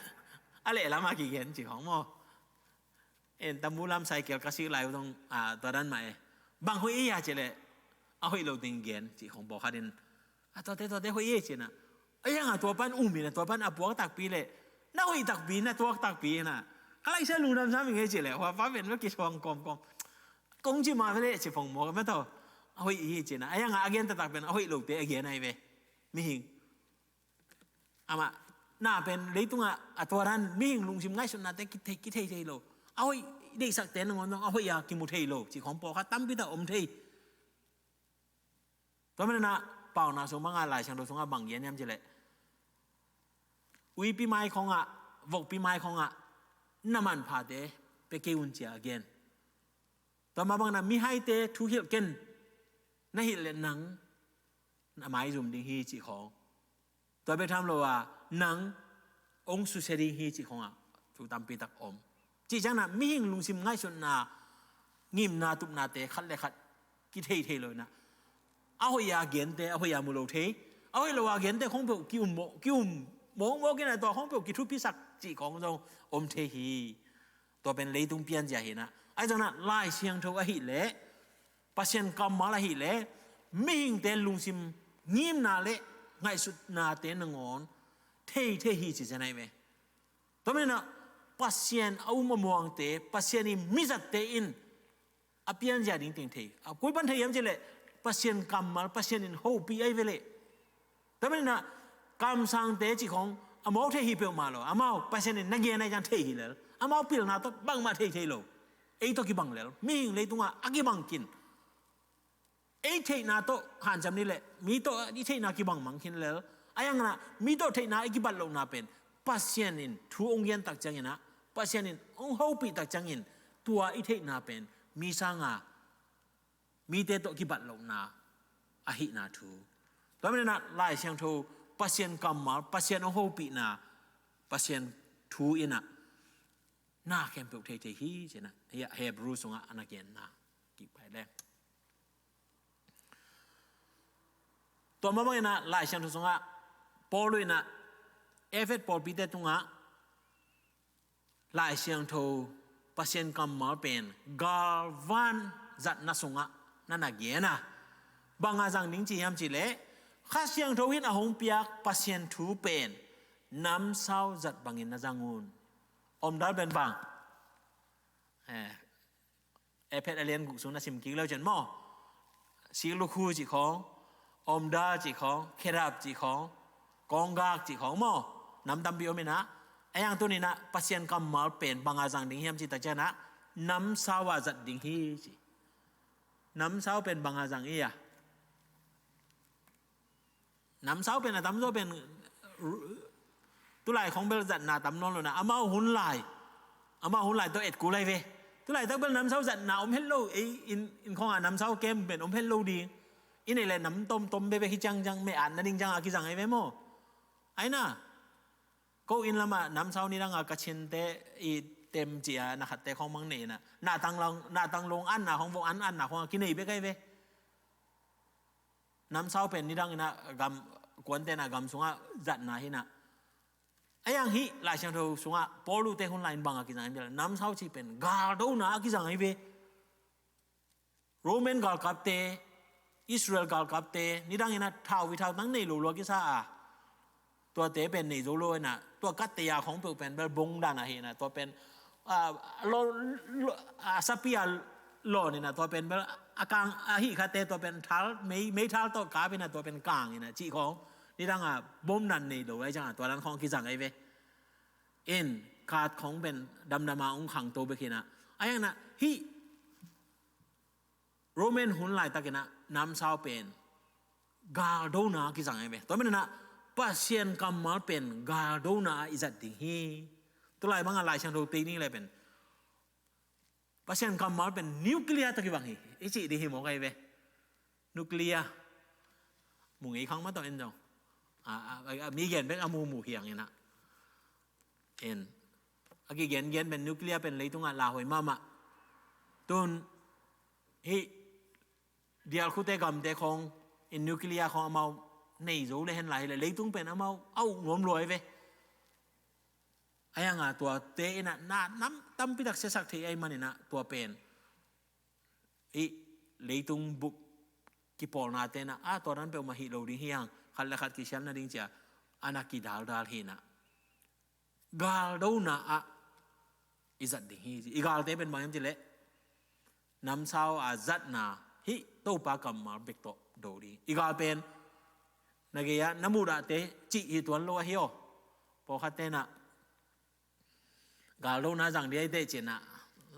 a lehlam a kigen cih khawng maw. En tamu lam cycle ka sik lai uh dong a, tua dan mah e. Bang hoih i a ci le a hoih lo ding gen cih khawng pawlkhat in a tuate tuate hoih i ci in ah a hiang a tua pan um in ah tua pan a puak takpi le na hoih takpi na tuak takpi in ah ka laisia lungdam sam i ngei ci le hua pa pen ma kisuang kawmkawm. Kong ci mah ve le ci phong maw ka ma tawh. A hoih i ci in ah a hiang a a gen taktak pen a hoih lote a gen ai ve. Mihing amah na pen leitungah a tua dan mihing lungsim ngaihsutnate kithei, kithei thei lo. A hoih deihsakte nangawn dong a hoih a kimu thei lo cih khawng pawlkhat tampi tak om thei. Tua manin ah Paunak sung bangah Lai Siangtho sungah bang gen hiam ci le uipi mai khawngah, vokpi mai khawngah na manphate pia kei un ci a gen. Tua mah bangin ah mihaite thu hilh ken, na hilh le nang na maizum ding hi cih khawng. Tua bek tham lo a nang hong susia ding hi cih khawng a thu tampi tak om. Cih ciangin ah mihing lungsim ngaihsutna, ngimna, tupnate khat le khat kithei thei lo in ah a hoih a gente a hoih a mu lo thei, a hoih lo a gente khawng peuh ki-um mawk, ki-um mawkmawk in ah tua khawng peuh kithupisak cih khawng zong om thei hi. Tua pen leitung pianzia hi in ah, ahi zongin ah Lai Siangtho ahih leh, Pasian kammal ahih leh mihingte lungsim ngimna le ngaihsutnate nangawn thei thei hi ci zen ahi ve. Tua manin ah Pasian a um a muangte, Pasian i mizatte in a pianzia ding teng thei. A koi pan thei hiam ci leh Pasian kammal, Pasian in hopih ahi ve leh. Tua manin ah kamsangte cih khawng a mawk thei hi peuhmah lo. Amau Pasian in na gen ahi ciang thei hi lel. Amau pilna tawh bangmah thei thei lo. Ei tawh kibang lel. Mihing leitungah a kibang kin. Ei theihna tawh hanciam ni leh mi tawh i theihna kibang mang khin lel. A hiangin ah mi tawh theihna i kibat lohna pen Pasian in thu hong gen tak ciangin ah, Pasian in hong hopih tak ciangin tua i theihna pen mi sanga mite tawh kibat lohna ahihna thu. Tua manin ah Lai Siangtho Pasian kammal, Pasian hong hopihna, Pasian thu in ah na khempeuh thei thei hi ci in ah, hiah Hebrew sungah a na genna kik pai leng. Tua mah bangin ah Lai Siangtho sungah Paul in ah Efet pawlpite tungah Lai Siangtho Pasian kammal pen galvan zatna sungah na na gen a, bang a zang ding ci hiam ci leh Kha Siangtho in a hong piak Pasian thu pen namsau zat bangin na zang un. Omdal pen bang? Eh, Efet a lian guk sung na sim kik leu cin maw? Siklukhu cih khawng, omdal cih khawng, kherap cih khawng, kawnggak cih khawng maw? Nam tampi om in ah, a hiang tuni in ah Pasian kammal pen bang a zang ding hiam ci tak ciangin ah namsau a zat ding hi ci. Namsau pen bang a zang i a? Namsau pen a tamzaw pen, ru-, tulai khong bel zatna tam nawn lo na, amau hun lai, amau hun lai tawh et kul lai ve. Tulaitak bel namsau zatna om het lo, ei, inn, inn khong a namsau kem pen om het lo ding. Inn ei le nam tomtom bekbek hi ciangciang, meh at nading ciang a kizang ei ve maw. Ai na, ko inn lamah namsau nidang a ka cinte i tem ci a na khatte khong mang nei na, na tang long, na tang long an na khong, vok an an na khong a kinei bek ei ve. Namsau pen nidang ina gam, kuante na gam sungah zatna hi na. Ai ang hih Lai Siangtho sungah Paul te hun lai in bang a kizang ei bel, namsau ci pen galdona a kizang ei ve. Roman galkapte, Israel galkapte nidang ina thau, i thau tang nei lo lua kisa a, tuate pen nei zo lo ina, tua katte a khong peuh pen bel bong dan ahi na, tua pen, a, lo, lo, a, sapi a lawn ina, tua pen bel a kang ahi khatte, tua pen thal, mei, mei thal tawh kap ina, tua pen kang ina cih khong nidang a bom dan nei lo ai ciang a, tua dan khong kizang ei ve. In, khat khong pen damdam a ong khangto bek hi na. Ai ang na, hih Roman hun laitak ina namsau pen galdona kizang ei ve. Tua manin a Pasian kammal pen galdona a i zat ding hi. Tulai bang a Lai Siangtho tei ni le pen Pasian kammal pen nuclear tawh kibang hi, i cih ding hi maw kai ve. Nuclear. Mu ngei khang ma tawh en zong. A, a, a, mi gen bek a mu mu hiang ina. En. A kigen gen pen nuclear pen leitungah lauhuai mahmah. Tun hih dialkhute gamte khong in nuclear khong amau nei zo le hen lai hi le, leitung pen amau a uk nuam lua ei ve. Ai ang a tuate ina na nam tampi tak siasak thei ai man ina tua pen i leitung bup kipawlnate na, a, tua dan peuhmah hi lo ding hi ang, khat le khat kisial nading ci a, a na kidaldal hi na. Galdona ah i zat ding hi. I galte pen bang hiam cih leh namsau a zatna hih Topa kammal bek tawh do ding. I gal pen na gei ah na muhdahte cih hi tuan lo ahi aw. Pawlkhatte na galdona zang ding ahi teh ci na,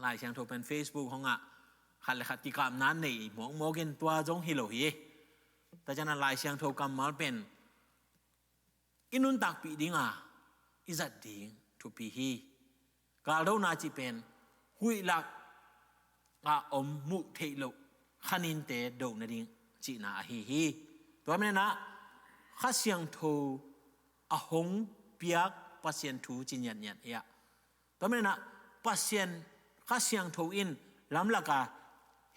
Lai Siangtho pen Facebook hong ah khat le khat kikapna nei mawkmawk in, tua zong hi lo hi. Tua ciang a Lai Siangtho kammal pen i nuntakpih dinga i zat ding thupi hi. Galdona cih pen huih lak a om muh theih loh khaninte doh nading cihna ahi hi. Tua manin a Kha Siangtho a hong piak Pasian thu ci ngiatngiat hi a. Tua manin a Pasian Kha Siangtho in lamlak a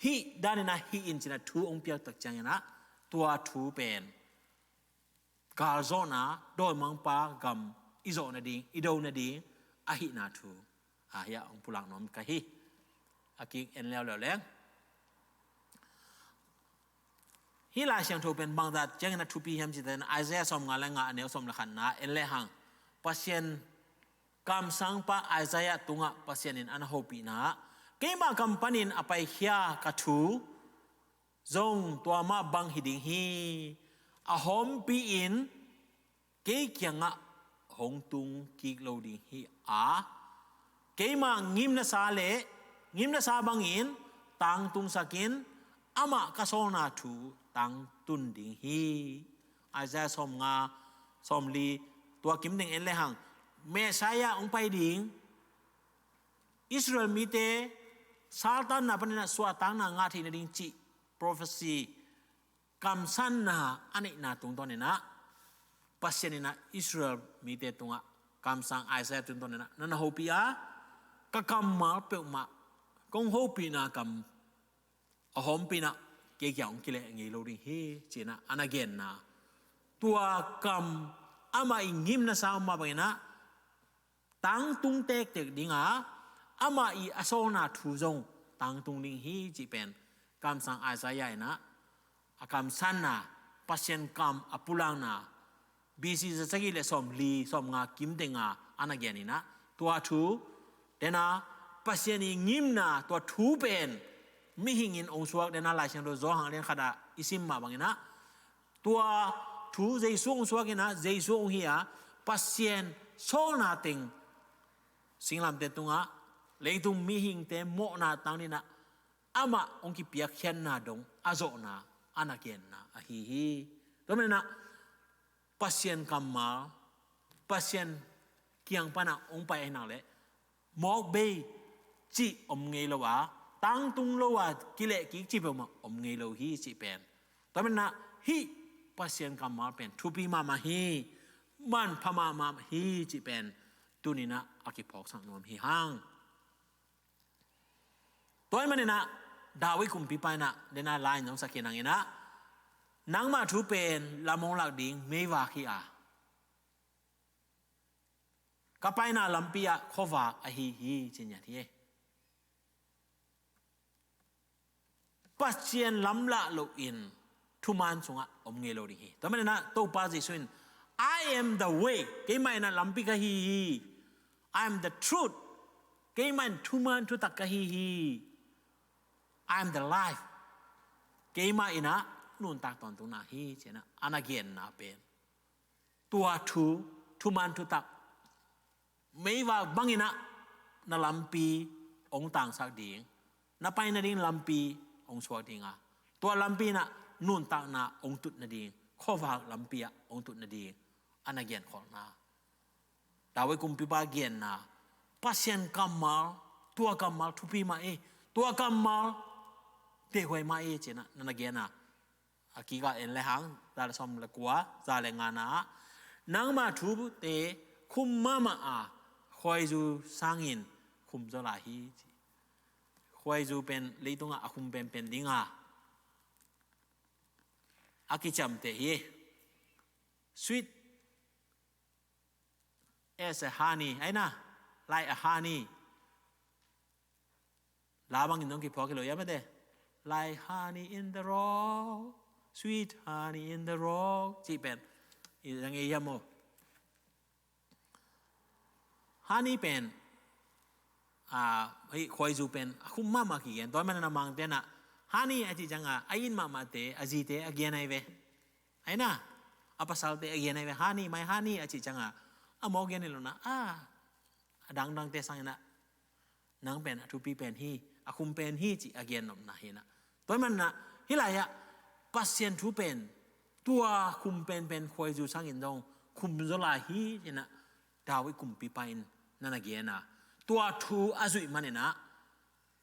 hih danin a hih in ci na thu hong piak tak ciangin a, tua thu pen galzawhna, dawimangpa gam i zawh nading, i do nading ahihna thu a hiah hong pulak nuam ka hi. A kik en leuleu leng. Hih Lai Siangtho pen bangzah ciangin a thupi hiam cih leh, Isaiah sawmnga le nga, a neu sawm le khatna en lehang, Pasian kamsangpa Isaiah tungah Pasian in a na hopihna ah, keima kam panin a paikhia ka thu zong tua mah bang hi ding hi. A hawmpi in kei kiangah hong tung kik lo ding hi a, keima ngimnasa le ngimnasa bangin tangtungsakin amah ka sawlna thu tangtun ding hi. Isaiah sawmnga, sawmli, tua kimteng en lehang, Messiah hong pai ding, Israel mite saltanna panin a suahtakna ngah theih nading cih prophecy, kamsanna a neihna tungtawnin a, Pasian in a Israel mite tungah kamsang Isaiah tungtawnin a na na hopih a, ka kammal peuhmah kong hopihna kam a hawmpi in a kei kiang hong kileh ngei lo ding hi ci-in a na genna, tua kam amah i ngimnasa om mah bangin a tangtung tektek ding a, amah i a sawlna thu zong tangtung ding hi cih pen kamsang Isaiah in a, a kamsanna, Pasian kam a pulakna, B C za sagih le sawmli, sawmnga kimteng a na gen in a, tua thu, tena, Pasian i ngimna tua thu pen mihing in hong suak, tena, Lai Siangtho Johan lian khat ah i sim mah bangin a, tua thu Jesu hong suak in a, Jesu hong hi a, Pasian sawlna teng singlamteh tungah, leitung mihingte mawhna tang dingin a, amah hong kipiakkhiatna dong a zawhna a na genna ahi hi. Tua manin a, Pasian kammal, Pasian kiang panah hong pai ahi nak leh mawk bei cih om ngei lo a, tangtung lo a kilehkik cih peuhmah om ngei lo hi cih pen, tua maninah hih Pasian kammal pen thupi mahmah hi, manpha mahmah hi cih pen tuninah a kiphawksak nuam hi hang. Tua ahih maninah David kumpipa inah dena lai nong sak hi nanginah, nangmah thu pen lam hong lak ding meivak hi a, ka paina lampi ah khuavak ahi hi ci ngiat hi. Pasian lamlah loin thuman sungah om ngei lo ding hi. Tua maninah Topa Jesuh in, "I am the way," keimah inah lampi ka hi hi. "I am the truth," keimah in thuman thutak ka hi hi. "I am the life," keimah inah nuntak tawntungna hi ci-inah a na genna pen, tua thu, thuman thutak, meivak banginah na lampi hong tangsak ding, na pai nading lampi hong suak ding a, tua lampi inah nuntakna hong tut nading, khuavak lampi ah hong tut nading a na genkholhna, David kumpipa genna, Pasian kammal, tua kammal thupi mah hi, tua kammal deihhuai mah hi ci-inah na na genna. A kikah en le hang, za le sawm le kua, za le ngana ah, nangma thute khum mahmah a, khuaizu sangin khum zaw lai hi ci. Khuaizu pen leitungah a khum penpen dinga a kiciamteh hi. Sweet as a honey, aina, like a honey. La bangin dong kiphuak hi lo hiam ate? Like honey in the rock, sweet honey in the rock, cih pen i dang ei hiam maw? Honey pen, a, hih khuaizu pen a khum mahmah kigen. Tua manin a Mangte inah honey a cih cianga a it mahmahte, a zite a gen ahi ve. Aina, a pasalte a gen ahi ve, honey, my honey a cih cianga a mawk gen hi lo na, a, a dangdangte sang inah, nang pen a thupi pen hi, a khum pen hi cih a gen nopna hi inah. Tua hi maninah hih lai-ah Pasian thu pen tua khum penpen khuaizu sangin dong khum zaw lai hi ci-inah David kumpipa in na na gen a, tua thu a zuih maninah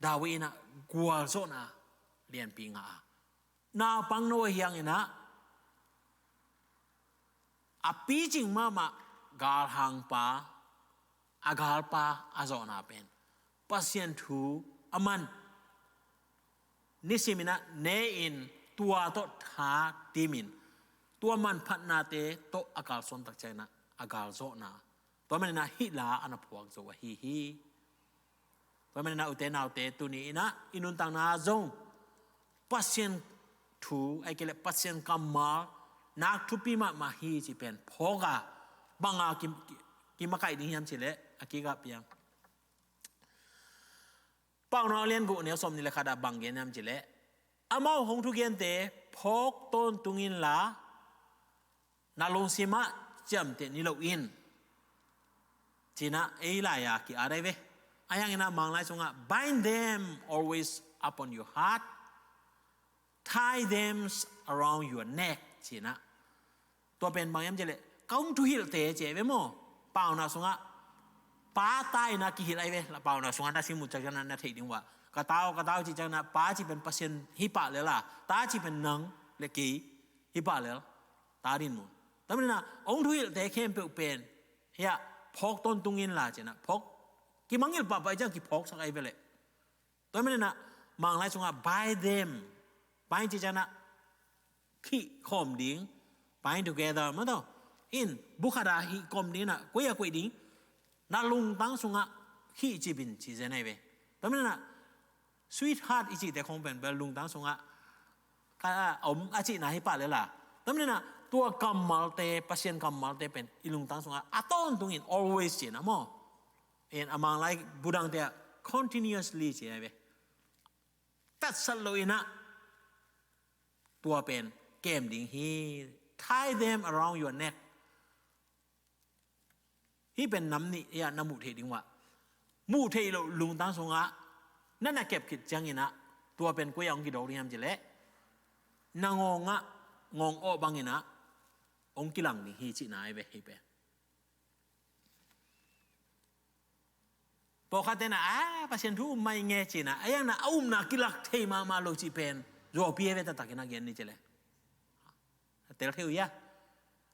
David inah gualzawhna lianpi ngah a, naupang no ahi hanginah a picing mahmah galhangpa, a galpa a zawhna pen Pasian thu a man nisiminah ne-in, tua tawh tha timin, tua manphatnate tawh a kalsuan tak cianginah a galzawhna, tua maninah hih la a na phuak zo ahi hi. Tua maninah ute naute, tuni inah i nuntakna zong Pasian thu, ahih kei leh Pasian kammal nak thupi mahmah hi cih pen phawk a, banga ki, ki, kimakaih ding hiam cih leh a kikah piang Paunak a lian guk, neu sawmnih le khat ah bang gen hiam cih leh, amau hong thugente phawk tawntung inla, na lungsimah ciamteh ni lo in, ci-inah ei lai-a ki-at ahi ve. Ahi hanginah Manglai sungah, "Bind them always upon your heart, tie them around your neck," ci-inah. Tua pen bang hiam cih leh, ka hong thuhilhte ci ahi ve maw. Paunak sungah pa ta inah kihilh ahi ve. Paunak sungah na sim uh ciangin na theih ding uh ah, ka ta aw, ka ta aw cih ciangin ah, pa cih pen Pasian hi pah lel a, ta cih pen nang le kei hi pah lel, ta dinmun. Tua maninah hong thuhilhte khempeuh pen hiah phawk tawntung inla ci-inah, phawk, kimangngilh pahpah hi ciang kiphawksak ahi ve leh. Tua maninah Manglai sungah bind them, bind cih ciangin ah khih khawm ding, bind together maw, tua in bu khat ah hih khawm ding inah, koih ah koih ding, na lungtang sungah khih cip in ci zen ahi ve. Tua maninah sweetheart i cihte khong pen bel lungtang sungah ka om a cihna hi pah lel a. Tua maninah tua kammalte, Pasian kammalte pen i lungtang sungah a tawntung in, always ci-inah maw. In a Manglai bu dangte ah continuously ci ahi ve. Tatsat lo inah tua pen kem ding hi. Tie them around your neck. Hih pen nam nih, hiah na muh theih ding uh ah, muh theih loh lungtang sungah na na kep khit cianginah, tua pen koi ah hong kidawk ding hiam cih leh, na ngawng ah, ngawng awh banginah hong kilang ding hi cihna ahi ve hih pen. Pawlkhatte na, a, Pasian thu um mah ing e cihna, a, a umna kilak thei mahmah lo cih pen zuaupi ahi ve, taktakin a gen ni ci leh. A tel thei uh hia?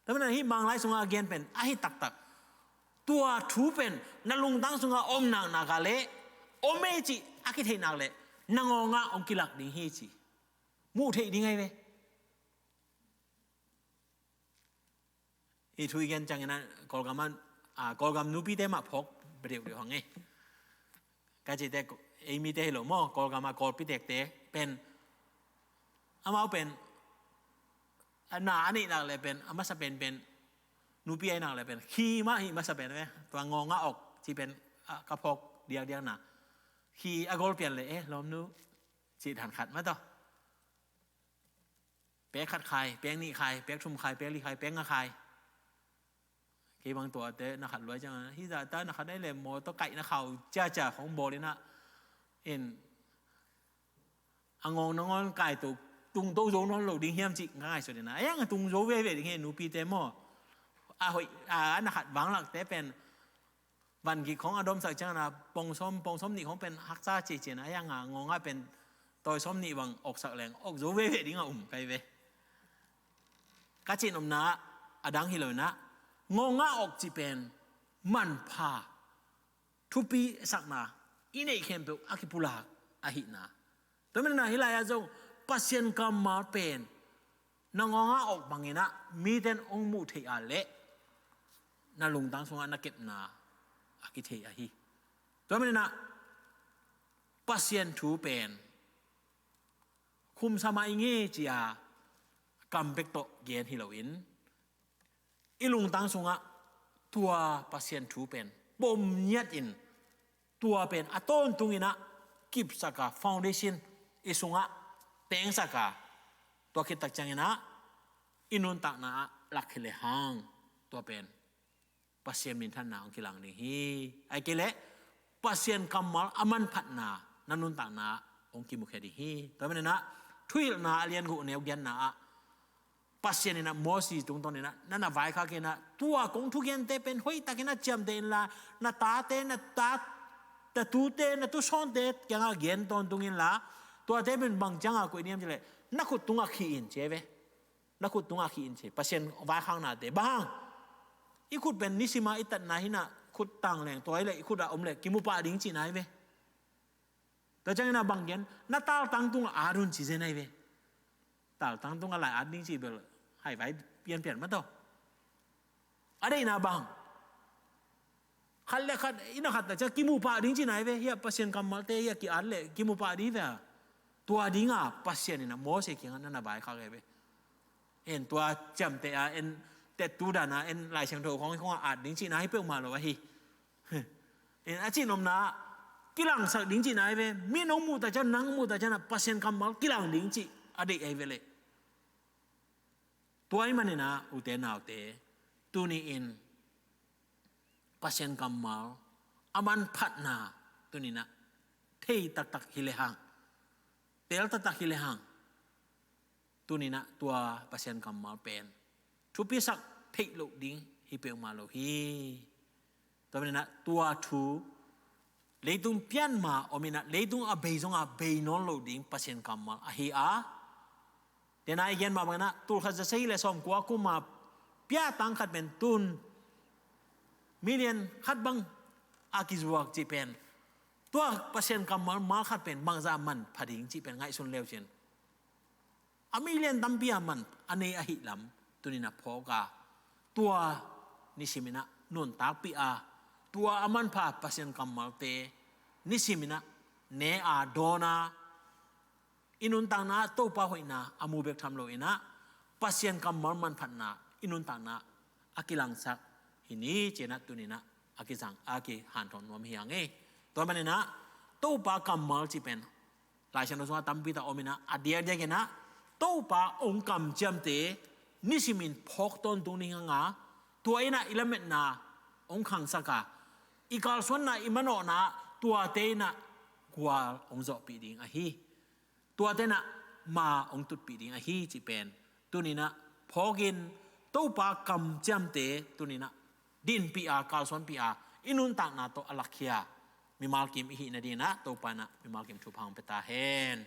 Tua manin hih Manglai sungah a gen pen ahi taktak. Tua thu pen na lungtang sungah om naknak a leh, om e cih a kitheih nak leh, na ngawngah hong kilak ding hi ci. Muh theih ding ahi ve. Hih thu i gen ciangin ah Kawlgam ah, a, Kawlgam nupite mah phawk bia deuhdeuh hang e. Ka cihte, ei mite hi lo maw, Kawlgam ah Kawlpi tekte pen, amau pen, a, na a neih nak leh pen, a masa penpen, nupi a neih nak leh pen khi mah hih masa pen ve. Tua ngawngah awk cih pen, a, ka phawk diakdiak na. Khi a gol pian leh, e, lawmnu, cih dan khat mah tawh. Pek khat khai, pek nih khai, pek thum khai, pek li khai, pek nga khai. Kei bang tuate na khat luai ciang, hih zahta na khat ahi leh mawtaw kaih na khau ciacia khong bawl in ah, in, a ngawng nangawn kai to, tung to zo nawn lo ding hiam cih ka ngaihsut in ah. A, a tung zo veve ding hi nupite maw. A hoih, a, na khat vanglakte pen van gik khong a domsak ciangin ah, pong sawm, pong sawm nih khong pen haksa ciacia na, a, a ngawngah pen tawi sawm nih bang awksak leng awk zo veve ding a um ka hi ve. Ka cih nopna a dang hi lo in ah, ngawngah awk cih pen manpha, thupi sakna, i neih khempeuh a kipulak ahihna. Tua manin ah hih lai-ah zong Pasian kammal pen na ngawngah awk bangin ah mite in hong muh theih a leh, na lungtang sungah na kepna a kithei ahi. Tua manin ah Pasian thu pen khumsa mah ing e ci-a kam bek tawh gen hi loin, i lungtang sungah tua Pasian thu pen pom ngiatin, tua pen a tawntungin ah kipsak a, foundation i sungah tengsak a, tua khit tak ciangin ah i nuntakna ah lak hi lehang, tua pen Pasian minthanna hong kilang ding hi. Ahih kei leh Pasian kammal a manphatna na nuntakna ah hong kimukhia ding hi. Tua manin ah Thuhilhna a lian guk, neu giatna ah Pasian in ah Mosi tungtawn in ah, na na vaikhak in ah, tua kong thugente pen hoihtakin ah ciamteh inla, na tate, na ta, na tute, na tusawnte kiangah gen tawntung inla, tuate pen bang ciangah koih ding hiam cih leh, na khut tungah khih in ci hi ve. Na khut tungah khih in ci hi. Pasian vaikhaknate bang hang? I khut pen nisim a i tatna hi in ah, khut tang leng, tua hi leh i khut ah om leh kimu pah ding cihna hi ve. Tua ciangin ah bang gen, na taltang tungah at un ci zen ahi ve. Taltang tungah lai at ding cih bel haivai pianpian mah tawh. A deihna bang? Khat le khat, i na khat tak ciang kimu pah ding cihna ahi ve. Hiah Pasian kammalte hiah ki-at leh kimu pah ding hi ve a. Tua dinga Pasian in ah Moses kiangah na na vaikhak ahi ve. En tua ciamteh a, en tettu dan a, en Lai Siangtho khong, khong a at ding cihna hi peuhmah lo ahi. En a cih nopna ah kilangsak ding cihna ahi ve. Mi'n hong muh tak ciang, nang hong muh tak ciang ah Pasian kammal kilang ding cih a deih ahi ve leh. Tua ahih manin ah ute naute, tuni-in Pasian kammal a manphatna tuni-in ah thei taktak hi lehang, tel taktak hi lehang, tuni-in ah tua Pasian kammal pen thupisak theih loh ding hi peuhmah lo hi. Tua manin ah tua thu leitung pian ma om in ah, leitung a bei zong a bei nawn lo ding Pasian kammal ahi a, tua-in ah i gen mah bangin ah, tulkhat za sagih le sawmkua kum a pia tang khat pen tun million khat bang a kizuak cih pen, tua Pasian kammal mal khat pen bangzah manpha ding cih pen ngaihsun le uh cin, a million tampi a man a nei ahih lam tuni-in ah phawk a, tua nisimin ah nuntakpih a, tua a manpha Pasian kammalte nisimin ah ne a, dawn a, i nuntakna ah Topa hoihna a mu bek tham loin ah, Pasian kammal manphatna i nuntakna ah a kilangsak hi ni ci-in ah tuni-in ah a kizang, a kihanthawn nuam hi hang e. Tua manin ah Topa kammal cih pen Lai Siangtho sungah tampi tak om in ah, a diakdiakin ah Topa hong kamciamte nisimin phawk tawntung ding hi hang a, tua in ah i lametna hong khangsak a, i kalsuanna, i manawhna ah tuate in ah gual hong zawhpih ding ahi. Tuate in ah ma hong tutpih ding ahi cih pen tuni-in ah phawkin Topa kamciamte tuninah dinpih a, kalsuanpih a, i nuntakna tawh a lakkhia mimal kim i hih nadinah Topa inah mimal kim thupha hong pia ta hen.